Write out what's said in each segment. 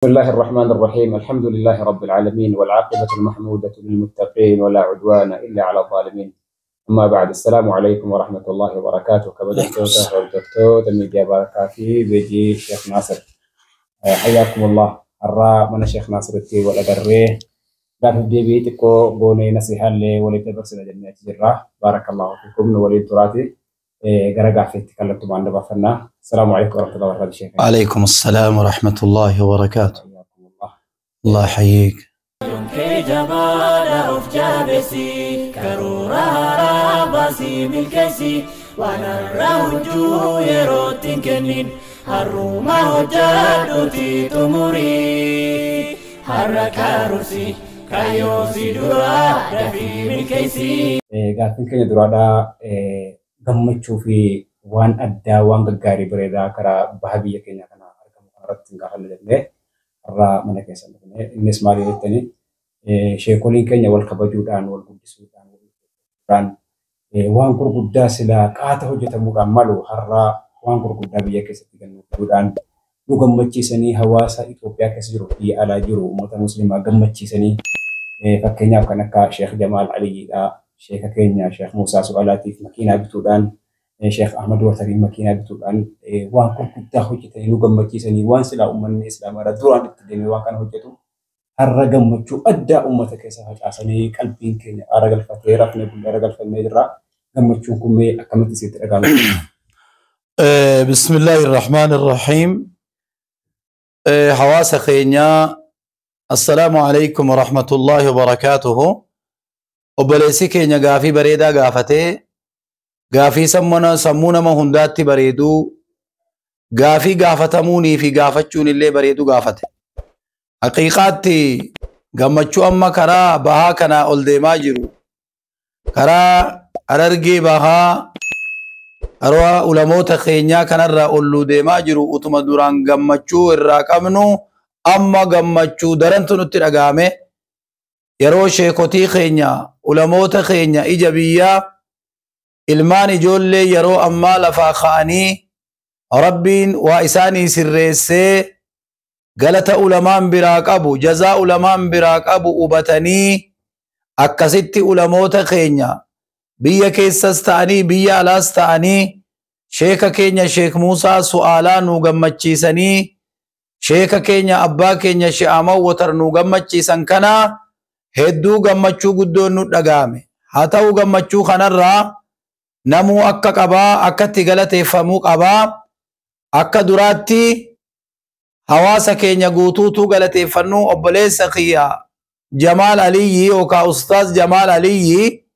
بسم الله الرحمن الرحيم. الحمد لله رب العالمين، والعاقبة المحمودة للمتقين، ولا عدوان إلا على الظالمين. أما بعد، السلام عليكم ورحمة الله وبركاته. Kabajamtoota hordoftoota miidiyaa Barakaa fi Beejii Sheekh Naasir, حياكم الله. Har'aa mana Sheekh Naasiritti wal agarree gaafiif deebii xiqqoo goonee nasiihaallee waliif dabarsina jennee achi jirra. بارك الله فيكم, nu waliin turaati. Gara gaaffiitti kallattumaan dabarfannaa. السلام عليكم ورحمة الله وبركاته Sheekh. عليكم السلام ورحمة الله وبركاته. حياكم الله. الله يحييك. Kee jabaadha, of jabeessi, karoora haaraa baasii milkeessi, waan har'a hojjuu yerootti hin kennin, har'uma hojjadhuuti xumurii, har'a karoorsi, kaayyoo si dura dafii milkeessi. Gaaffiin keenya duraadhaa gammachuu fi waan addaa, waan gaggaarii bareedaa karaa baha biyya keenya kana argamu kanarratti hin gaafanne jennee har'aa mana keessan dhufne. Innis maali jettanii, sheekoliin keenya wal kabajuudhaan, wal guddisuudhaan, wal ulfeessuudhaan, waan gurguddaa silaa qaata hojjetamuudhaan malu har'aa waan gurguddaa biyya keessatti kennuudhaan nu gammachiisanii, hawaasa Itoophiyaa keessa jiru, biyya alaa jiru, uummata musliimaa gammachiisanii, fakkeenyaaf kan akka Sheekh Jamaal Aliyyiidhaa, sheeka keenya Sheekh Muusaa Su'aalaatiif makiinaa bituudhaan, Sheekh Ahmad Watariin makiinaa bituudhaan, waan gurguddaa hojjetanii nu gammachiisanii, waan silaa uummanni Islaamaa duraan itti deemee waan kana hojjetu har'a gammachuu addaa uummata keessa facaasanii, qalbiin keenya aara galfatee rafnee bullee aara galfannee jirra. Gammachuun kun mee akkamitti sitti dhaga'ama? بسم الله الرحمن الرحيم. Hawaasa keenya, السلام عليكم ورحمة الله وبركاته. Obboleessi keenya gaafii bareedaa gaafatee, gaafii sammuu nama hundaatti bareeduu, gaafii gaafatamuunii fi gaafachuun illee bareedu gaafate. Haqiiqaatti gammachuu amma karaa bahaa kanaa ol deemaa jiru, karaa Harargee Bahaa, karaa ulamoota keenyaa kanarraa olluu deemaa jiru, utuma duraan gammachuu irraa qabnu amma gammachuu darantu nutti dhagahame. Yeroo sheekotii keenya, ulamoota keenya, ija biyyaa, ilmaan ijoollee yeroo ammaa lafaa ka'anii Rabbiin waa isaanii sirreessee, galata ulamaan biraa qabu, jazaa ulamaan biraa qabu hubatanii, akkasitti ulamoota keenya biyya keessas ta'anii biyya alaas ta'anii sheeka keenya Sheek Muusaa Su'aalaa nu gammachiisanii, sheeka keenya abbaa keenya She'aman Watar nu gammachiisan kana hedduu gammachuu guddoon nu dhagahame. Haa ta'u, gammachuu kanarraa namuu akka qabaa akkatti galateeffamuu qabaa. Akka duraatti hawaasa keenya guutuutu galateeffannu. Obboleessa kiyya Jamaal Aliyyi yookaan Ustaaz Jamaal Aliyyi,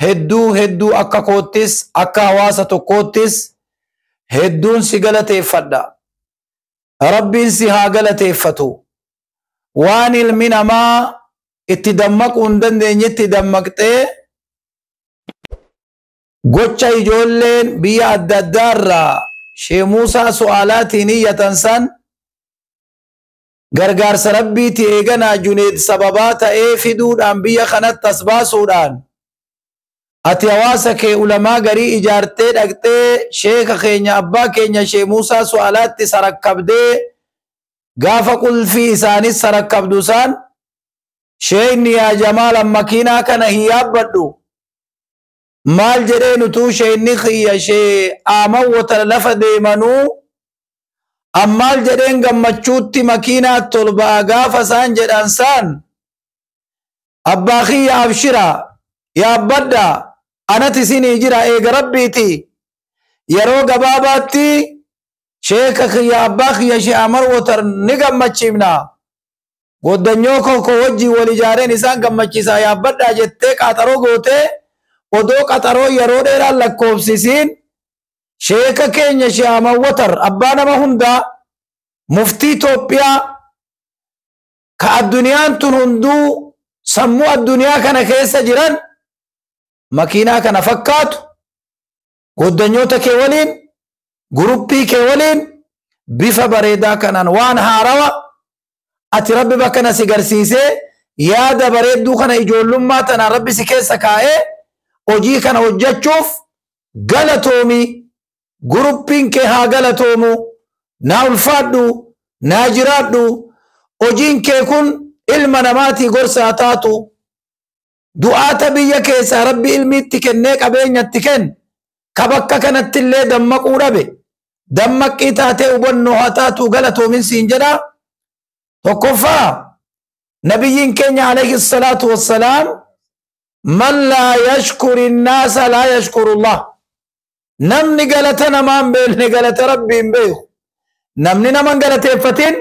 hedduu hedduu akka koottis akka hawaasa tokkoottis hedduun si galateeffadha. Rabbiin si haa galateeffatu. Waan ilmi namaa itti dammaquu hin dandeenyetti dammaqxee, gocha ijoolleen biyya adda addaarraa Shee Muusaa Su'aalaatiin iyyatan san gargaarsa Rabbiiti eeganaa Juneed sababaa ta'ee fiduudhaan biyya kanatti as baasuudhaan, ati hawaasa kee ulamaa garii ijaartee dhaqxee sheeka keenya abbaa keenya Shee Muusaa Su'aalaatti sarakkabdee, gaafa qulfii isaanis sarakkabdu isaan, "Sheekni yaa Jamaal, makiinaa kana hin yaabbadhu," maal jedheen, utuu sheekni kiyya shee aaman wata lafa deemanuu ammaal jedheen, gammachuutti makiinaa tolba'a gaafa isaan jedhan saan, "Abbaa kiyya, abshira, yaabbadha, anati isinii jira eega Rabbiiti. Yeroo gabaabaatti sheeka kiyya abbaa kiyya shee Amar Watar ni gammachiifna. Goddanyoo koo wajjin wal ijaareen isaan gammachiisaa, yaabbadhaa," jettee qaxaroo gootee, odoo qaxaroo yeroo dheeraan lakkoofsisiin sheeka keenya shee Amar Watar, abbaa nama hundaa, muftii Itoophiyaa ka addunyaan tun hunduu sammuu addunyaa kana keessa jiran, makiinaa kana fakkaatu goddanyoota kee waliin, guruppii kee waliin, bifa bareedaa kanaan, waan haarawa ati Rabbi bakka na si garsiisee, yaada bareedduu kana ijoollummaa tanaan Rabbi si keessa kaa'ee hojii kana hojjechuuf galatoomi. Guruppiin kee haa galatoomu. Naa ulfaadhu, naa jiraadhu. Hojiin kee kun ilma namaatii gorsaa taatu. Du'aata biyya keessaa Rabbi ilmiitti kennee qabeenyatti kenne. Ka bakka kanatti illee dammaquu dhabe. Dammaqqii taatee hubannoo haa taatu galatoomin siin jedha. Tokkoffaa nabiyyiin keenya alayhi salaatu wassalaam man laa yashkuri nnaasa laa yashkurullah. Namni galata namaa hin beekne galata Rabbii hin beeku. Namni nama hin galateeffatin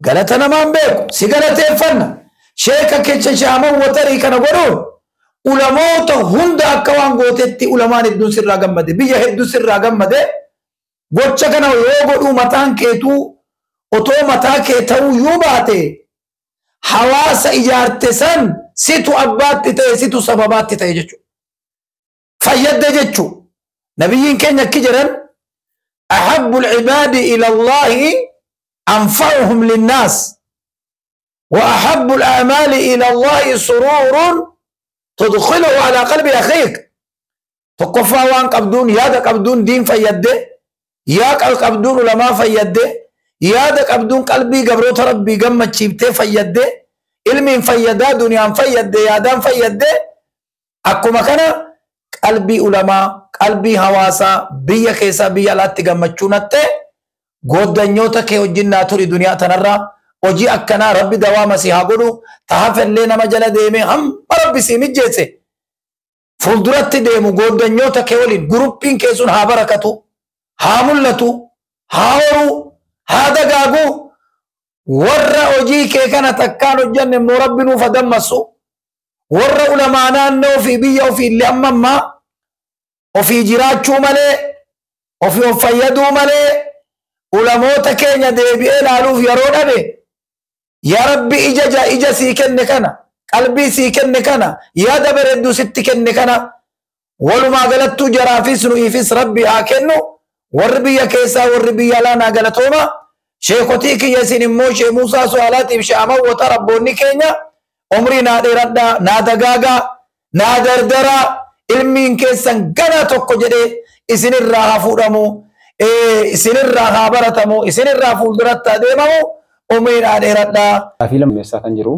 galata namaa hin beeku. Si galateeffanna. Sheeka kecha shaaman watarii kana godhuun ulamoota hunda akka waan gootetti ulamaan hedduun sirraa gammade. Biyya hedduu sirraa gammade. Gocha kana yoo godhuu mataan keetuu otoo mataa kee ta'uu yoo baate hawaasa ijaarte san situ abbaatti ta'e situ sababaatti ta'e jechuudha. Fayyadde jechuudha. Nabiyyiin keenya akki jedhan ahabbul ibaadi ila Allahi anfa'uhum linnaas wa ahabbul a'maali ila Allahi suruurun tudkhiluhu ala qalbi akhiik. Tokkoffaa waan qabduun yaada qabduun diin fayyadde, yaa qabduun ulamaa fayyadde, yaada qabduun qalbii gabroota Rabbii gammachiiftee fayyadde, ilmiin fayyadaa duniyaan fayyadde, yaadaan fayyadde. Akkuma kana qalbii ulamaa, qalbii hawaasaa biyya keessaa biyya alaatti gammachuu natte gooddanyoota kee wajjin naa turi duniyaa tanarraa. Hojii akkanaa Rabbi dawaama si haa godhu. Tahafellee nama jala deemee hamma Rabbi si mijjeesse fuulduratti deemu gooddanyoota kee waliin guruppiin kee sun haa barakatu, haa mul'atu, haa horuu, haa dagaagu. Warra hojii kee kana takkaan hojjanne immoo Rabbi nuuf haa dammassu. Warra ulamaa naannoo ofii biyya ofii illee amma ammaa ofii jiraachuu malee ofii of fayyaduu malee ulamoota keenya deebi'ee ilaaluuf yeroo dhabe. Yaa Rabbi ija sii kenne kana, qalbii sii kenne kana, yaada bareedduu sitti kenne kana walumaa galattuu jaraafis nuyiifis Rabbi haa kennu. Warri biyya keessaa warri biyya alaa naa galatooma. Sheekotii kiyya isin immoo Shee Muusaa Su'aalaatiif Shee Aman Wata rabboonni keenya umrii naa dheeradhaa, naa dagaagaa, naa dardaraa, ilmiin keessan ganaa tokko jedhee isinirraa haa fuudhamu, isinirraa haa baratamu, isinirraa fuulduratti haa deemamu, umrii naa dheeradhaa. Gaafii lammeessaa kan jiru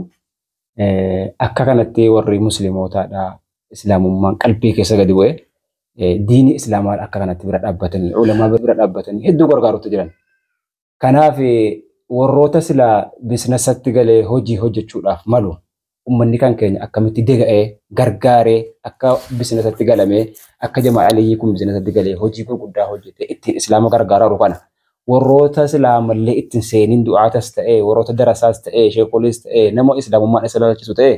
akka kanatti warri muslimootaadha islaamummaan qalbii keessa gadi bu'ee diinii islaamaa akka kanatti bira dhaabbatanii ulamaa bira dhaabbatanii hedduu gargaarutti jiran. Kanaaf warroota silaa biizinasatti galee hojii hojjechuudhaaf malu uummanni kan keenya akkamitti dega'ee gargaaree akka biizinasatti galamee akka jamaa aliyyii kun biizinasatti galee hojii gurguddaa hojjetee ittiin islaama gargaaraa kana. Warroota silaa mallee ittiin seeniin du'aatas ta'ee warroota darasaas ta'ee sheekoliis ta'ee nama islaamummaan isa laalchisu ta'ee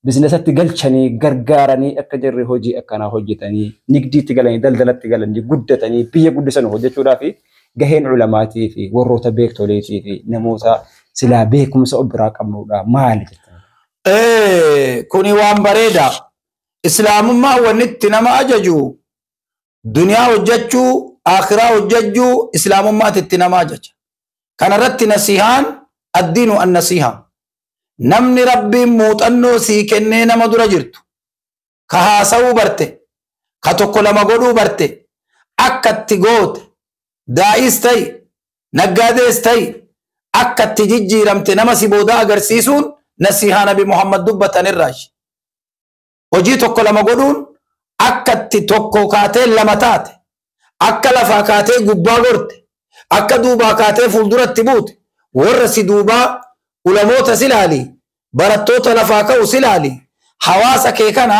biizinasatti galchanii gargaaranii akka jarri hojii akkanaa hojjetanii nigdiitti galanii daldalatti galanii guddatanii biyya guddisan hojjechuudhaaf gaheen ulamaatii fi warroota beektoleetii fi namoota silaa beekumsa of biraa qabnudha maali jettan? Kuni waan bareeda. Islaamummaa wanni itti nama ajaju duniyaa hojjechuu, akhiraa hojjechuu islaamummaatti itti nama ajaja. Kanarratti nasihaan addiinu an nasiha. Namni Rabbiin muuxannoo sii kennee nama dura jirtu, ka haasawuu barte, ka tokko lama godhuu barte, akka itti goote, daa'is ta'i, naggaadees ta'i, akka itti jijjiiramte nama si boodaa agarsiisuun nasihaa Nabi Muhammad dubbatan irraashi. Hojii tokko lama godhuun akka itti tokko kaatee lama taate, akka lafaa kaatee gubbaa gorte, akka duubaa kaatee fuulduratti buute, warra si duubaa ulamoota si ilaali, barattoota lafaa ka'u si ilaali, hawaasa kee kana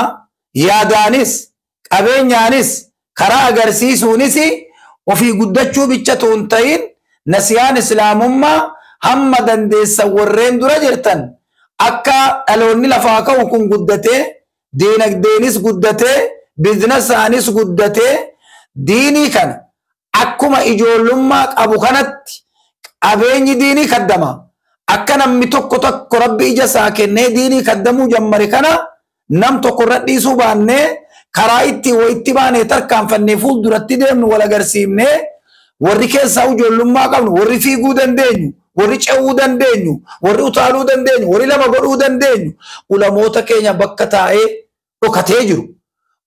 yaadaanis, qabeenyaanis, karaa agarsiisuunis ofii guddachuu bichatu hin ta'in nasihaan islaamummaa hamma dandeessan warreen dura jirtan akka dhaloonni lafaa ka'u kun guddatee, diinagdeenis guddatee, biizinasaanis guddatee, diinii kana akkuma ijoollummaa qabu kanatti qabeenyi diinii kaddama. Akka namni tokko tokko Rabbi ija isaa kennee diinii kaddamuu jammare kana nam tokko irra dhiisuu baannee karaa itti wayitti baanee tarkaanfannee fuulduratti deemnu wal agarsiifnee warri keessaa ijoollummaa qabnu, warri fiiguu dandeenyu, warri ce'uu dandeenyu, warri utaaluu dandeenyu, warri lama godhuu dandeenyu, ulamoota keenya bakka taa'ee dhokatee jiru.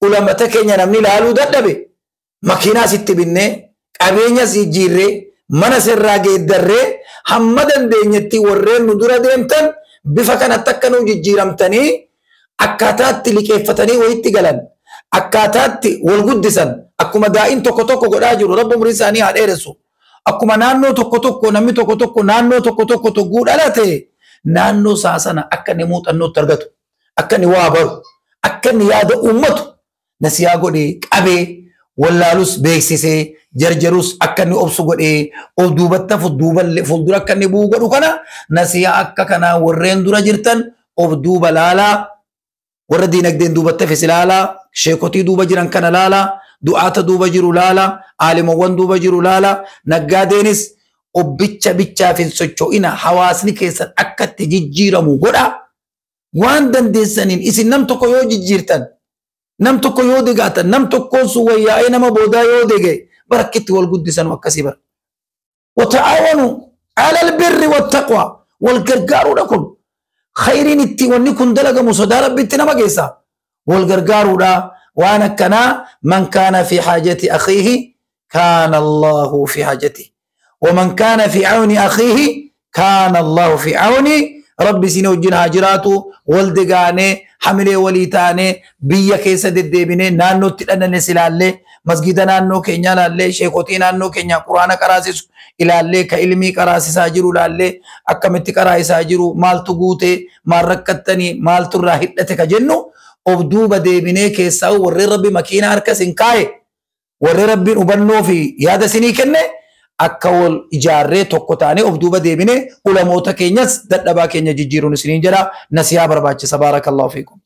Ulamata keenya namni ilaaluu dadhabe makiinaa sitti binnee, qabeenya jijjiirree, mana sirraa geeddarree Hamma dandeenyetti warreen nu dura deemtan bifa kanatti akka nu jijjiiramtanii akkaataatti liqeeffatanii wayitti galan, akkaataatti wal guddisan, akkuma daa'in tokko tokko godhaa jiru, Rabbi umurii isaanii haa dheeressu. Akkuma naannoo tokko tokko namni tokko tokko naannoo tokko tokko togguu dhalate naannoo isaa sana akka inni muuxannootti argatu, akka inni waa baru, akka inni yaada uummatu nasiyaa godhee qabee, wallaalus beeksisee, jarjarus akka inni obsu godhee, of duubatti hafu duuballee fuuldura akka inni bu'u godhu. Kana nasiyaa akka kanaa warreen dura jirtan of duuba laalaa, warra diinagdeen duubatti hafes ilaalaa, sheekotii duuba jiran kana laalaa, du'aata duuba jiru laalaa, aalimawwan duuba jiru laalaa, naggaadeenis obbicha bichaaf hin socho'ina, hawaasni keessan akka itti jijjiiramu godha. Waan dandeessaniin isin nam tokko yoo jijjiirtan, nam tokko yoo degaatan, nam tokkoon sun wayyaa'ee nama boodaa yoo dege, barakkitti wal guddisan akkasii bara. Wata'aawanu alal birri wattaqwa, wal gargaaruudha kun. Khayriin itti wanni kun dalagamu sodaa Rabbitti nama geessa. Wal gargaaruudha waan akkanaa. Man kaana fi haajati akhiihi kaana Allahu fi haajati. ومن كان في عون أخيه كان الله في عونه. Rabbi isin wajjin haa jiraatu. Wal degaanee, hamilee walii taanee, biyya keessa deddeebinee, naannootti dhanannes ilaallee, masgida naannoo keenyaa ilaallee, sheekotii naannoo keenyaa quraana qaraasisu ilaallee, ka ilmii qaraasisaa jiru ilaallee, akkamitti qaraa'isaa jiru, maaltu guutee, maal rakkattanii, maaltu irraa hidhate ka jennu of duuba deebinee, keessaa warreen Rabbi makiina harka isin kaaye, warreen Rabbiin hubannoo fi yaada isinii kenne, akka wal ijaarree tokko taanee of duuba deebinee ulamoota keenyas dadhabaa keenya jijjiiruun isiniin jedha. Nasiyaa barbaachisa. Baarakallahu fiikum.